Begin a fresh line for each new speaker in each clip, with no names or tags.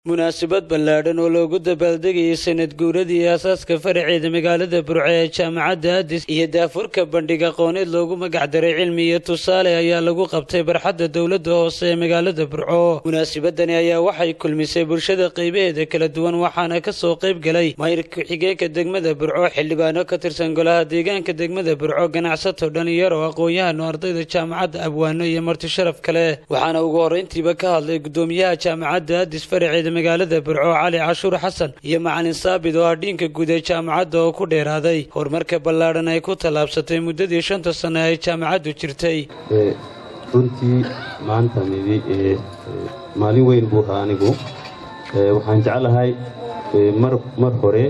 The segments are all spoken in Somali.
Munaasabad ballaadhan oo loogu dabaaldegayay sanad guuradii aasaaska faraceeda magaalada Burco ee Jaamacadda Addis iyo daafurka bandhig aqooneed loogu magacdaray Cilmi iyo Tusaale ayaa lagu qabtay barxadda dowladda hoose ee magaalada Burco. Munaasabadani ayaa waxay kulmisay bulshada qaybaheeda kala duwan, waxaana ka soo qayb galay maayir ku-xigeenka degmada Burco, xildhibaano ka tirsan golaha deegaanka degmada Burco, ganacsato, dhalinyaro, aqoon-yahano, ardayda jaamacadda, abwaano iyo marti sharaf kale. Waxaana ugu horreyntiiba ka hadlay guddoomiyaha Jaamacadda Addis faraceeda magaalada Burco, Cali Cashuur Xasan, iyo macalin Saabid oo ah dean-ka guud ee jaamacadda oo ku dheeraaday horumarka ballaadhan ay ku tallaabsatay muddadii 5ta sano ay jaamacaddu jirtay.
Runtii maanta midi maalin weyn buu ahaa. Anigu waxaan jeclahay mar hore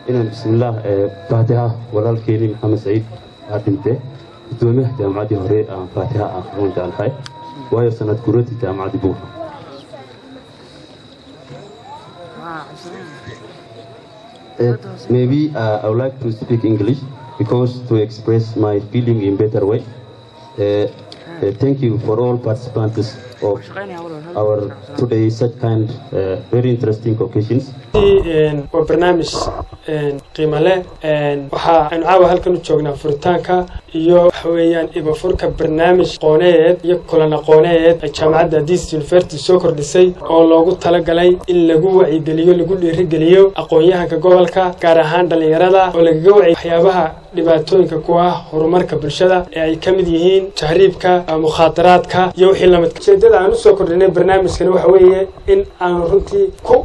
inaan bismillaah faatixa walaalkeeni Maxamed Saciid Aadhinte, gudoomiyaha jaamacaddii hore, aan faatixa aqoon jeclahay, waayo sanad guradii jaamacaddii buu ahaa. Maybe I would like to speak English because to express my feeling in better way. Thank you for all participants of our today such kind very interesting occasions.
Waa barnaamij qiimo leh. Waxa aynu caawa halkan u joognaa furitaanka iyo waxa weeyaan ibafurka barnaamij aqooneed iyo kulan aqooneed ay jaamacadda Addis University soo kordhisay oo loogu talagalay in lagu wacyigeliyo, lagu dhiirigeliyo aqoon-yahanka gobolka, gaar ahaan dhalinyarada, oo lagaga wacyi waxyaabaha dhibaatooyinka ku ah horumarka bulshada ee ay ka mid yihiin tahriibka, mukhaadaraadka iyo wixii lamidka. Ujeedada aan usoo kordhinay barnaamijkani waxa weeye in aanu runtii ku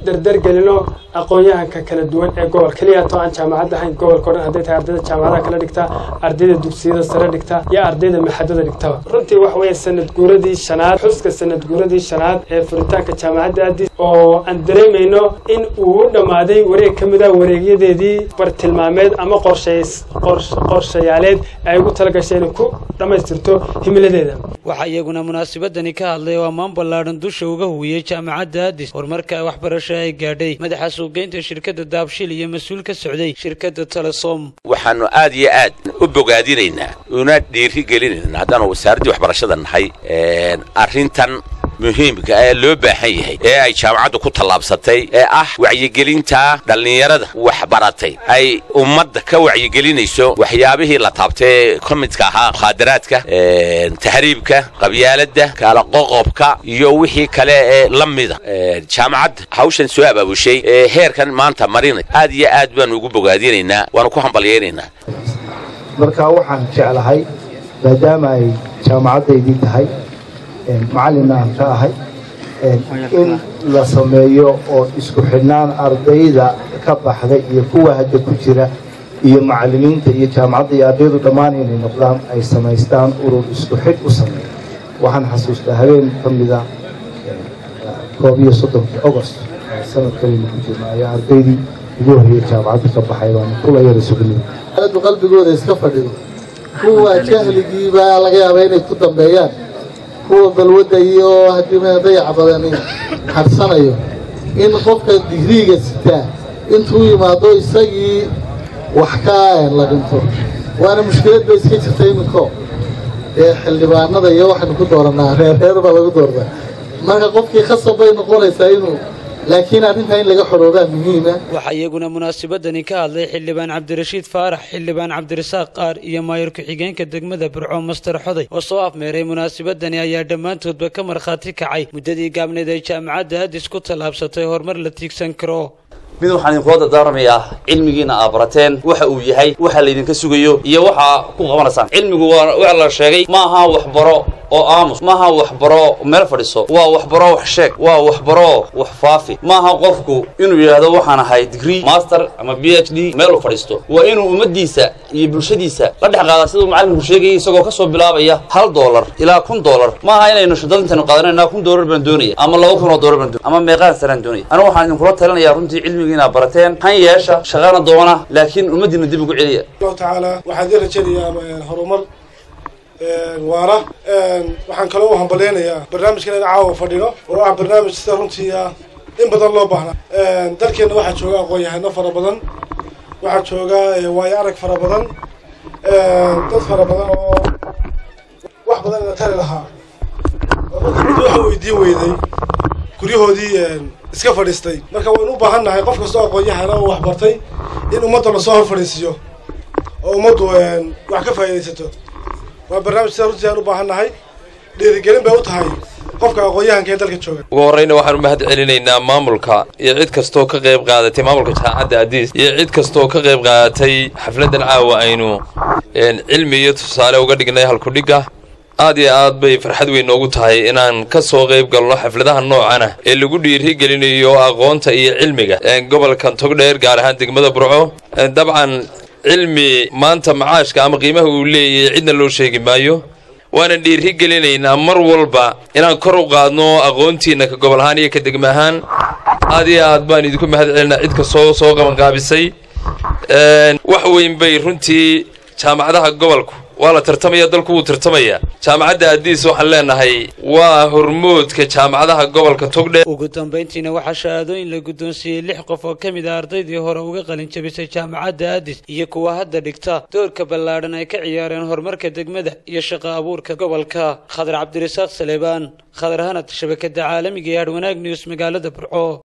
dardargelino aqoon-yahanka kala duwan ee gobol keliya too aan jaamacadda ahayn, gobolka o dhan, hadday tahay ardayda jaamacadaha kala dhigta, ardayda dugsiyada sare dhigta iyo ardayda maxadada dhigtaba. Runtii waxa weeye sanad guuradii shanaad, xuska sanad guuradii shanaad ee furitaanka jaamacadda Addis, oo aan dareemayno in uu u dhammaaday wareeg ka mid ah wareegyadeedii bartilmaameed ama qorshayaaleed ay ugu talagashay inay ku dhammaystirto himiladeeda.
Waxaa iyaguna munaasabadani ka hadlay oo ammaan ballaadhan dusha uga huwiyey jaamacadda Addis horumarka waxbarasho ay gaadhay madaxa suuqgeynta shirkadda Dahabshiil iyo mas-uul ka socday shirkadda Telesom.
Waxaanu aad iyo aad u bogaadinaynaa una dhiiri gelinaynaa, haddaanu wasaaraddii waxbarashada nahay, arrintan muhiimka ee loo baahan yahay ee ay jaamacaddu ku tallaabsatay ee ah wacyigelinta dhallinyarada waxbaratay ay ummadda ka wacyigelinayso waxyaabihii la taabtay ee ka midka ahaa mukhaadaraadka, tahriibka, qabyaaladda, kala qoqobka iyo wixii kale ee la mida. Jaamacadda hawshan soo abaabushay ee heerkan maanta marinay aad iyo aad baanu ugu bogaadinaynaa, waanu ku hambalyaynaynaa.
Marka waxaan jeclahay, maadaama ay jaamacaddaydii tahay, macallinna aan ka ahay, in la sameeyo oo isku xidhnaan ardayda ka baxday iyo kuwa hadda ku jira iyo macallimiinta iyo jaamacadda iyo ardaydu dhammaan inay noqdaan, ay samaystaan urur isku xidh u sameeya. Waxaan xasuustaa habeen ka mida 31-kii Agost sanadkanaynu ku jirno ayaa ardaydii ugu horreeyay jaamacadda ka baxay baanu kula yar isugu nimid.
Adu qalbigooda iska fadhido, kuwa jahligii baa laga yaabaa inay ku dambeeyaan, kuwa balwadda iyo haddii dayaca badani hadhsanayo, in qofka digriiga sitaa intuu yimaado isagii wax ka la dhinto. Waana mushkilad bay iska jirta iminko ee xildhibaanada iyo waxaynu ku dooranaa reer reer baa lagu doortaa. Marka qofkii khasab bay noqonaysaa inuu, laakiin arrintaa in laga xoroobaa muhiima.
Waxaa iyaguna munaasabadani ka hadlay xildhibaan Cabdirashiid Faarax, xildhibaan Cabdirasaaq Qaar iyo maayir ku-xigeenka degmada Burco, Master Xoday, oo soo afmeeray munaasabadani ayaa dhammaantoodba ka markhaati kacay muddadii gaabneed ay jaamacadda Addis ku tallaabsatay horumar la tiigsan karo.
Mid waxaan idinkula dardaarmayaa: cilmigiina aa barateen waxa uu yahay, waxa laydinka sugayo iyo waxa ku qabanaysaan. Cilmigu waa waxa la sheegay, ma aha waxbaro oo aamus, maaha waxbaro meel fadhiso, waa waxbaro wax sheeg, waa waxbaro wax faafi. Maaha qofku inuu yidhaahdo waxaan ahay degree, master ama PhD, meel u fadhiisto. Waa inuu ummaddiisa iyo bulshadiisa la dhex qaada, siduu macalinku sheegayay, isagoo kasoo bilaabaya $1 ilaa $1000. Maaha inaynu shidad intaynu qaadanayna $1000 baan doonaya ama $2000 baan doonaya ama meeqaan sanaan doonaya. Anigu waxaan idinkula talinayaa runtii cilmiga inaad barateen han yeesha, shaqana doona, laakiin ummaddiina dib ugu celiya.
Allahu tacaala waxaan idin rajaynayaa horumar waara. Waxaan kaloo u hambaleynayaa barnaamijkan in caawa fadhino oo ah barnaamij sida runtii ah in badan loo baahnaa. Dalkeenna waxaa jooga aqoon-yahano fara badan, waxaa jooga waayo arag fara badan, dad fara badan oo wax badan ina tari lahaa oo marka cid waxa weydiin weyday Guryahoodii iska fadhiistay. Marka waynu u baahan nahay qof kastoo aqoon-yahana oo waxbartay in ummadda lasoo hor fadhiisiiyo oo ummaddu wax ka faa'iidaysato. Waa barnaamij sida runtii aan u baahan nahay, dhiirigelin bay u tahay qofka aqoon-yahanka ee dalka jooga.
Ugu horreyna waxaan u mahad celinaynaa maamulka iyo cid kastoo ka qayb qaadatay, maamulka Jaamacadda Adiis iyo cid kastoo ka qayb qaadatay xafladdan caawa aynu cilmi iyo tusaale uga dhignay halkudhigga. Aad iyo aad bay farxad weyn noogu tahay inaan ka soo qayb galno xafladaha noocana ee lagu dhiiri gelinayo aqoonta iyo cilmiga gobolkan Togdheer, gaar ahaan degmada Burco. Dabcan cilmi maanta macaashka ama qiimaha uu leeyahay cidna loo sheegi maayo, waanan dhiiri gelinaynaa mar walba inaan kor u qaadno aqoontiina ka gobol ahaan iyo ka degma ahaan. Aad iyo aad baan idinku mahad celinaa cid kastoo soo qabanqaabisay. Wax weyn bay runtii jaamacadaha gobolku, waa la tartamaya, dalku wuu tartamaya. Jaamacadda Adiis waxaan leenahay waa hormoodka jaamacadaha gobolka Togdheer.
Ugu dambayntiina waxaa shahaadooyin la guddoonsiiyey lix qof oo ka mid ah ardaydii hore uga qalin jabisay jaamacadda Addis iyo kuwa hadda dhigta, doorka ballaadhan ay ka ciyaareen horumarka degmada iyo shaqo abuurka gobolka. Khadar Cabdirasaaq Saleebaan, Khadar Hanad, shabakada caalamiga ee Hadhwanaag News, magaalada Burco.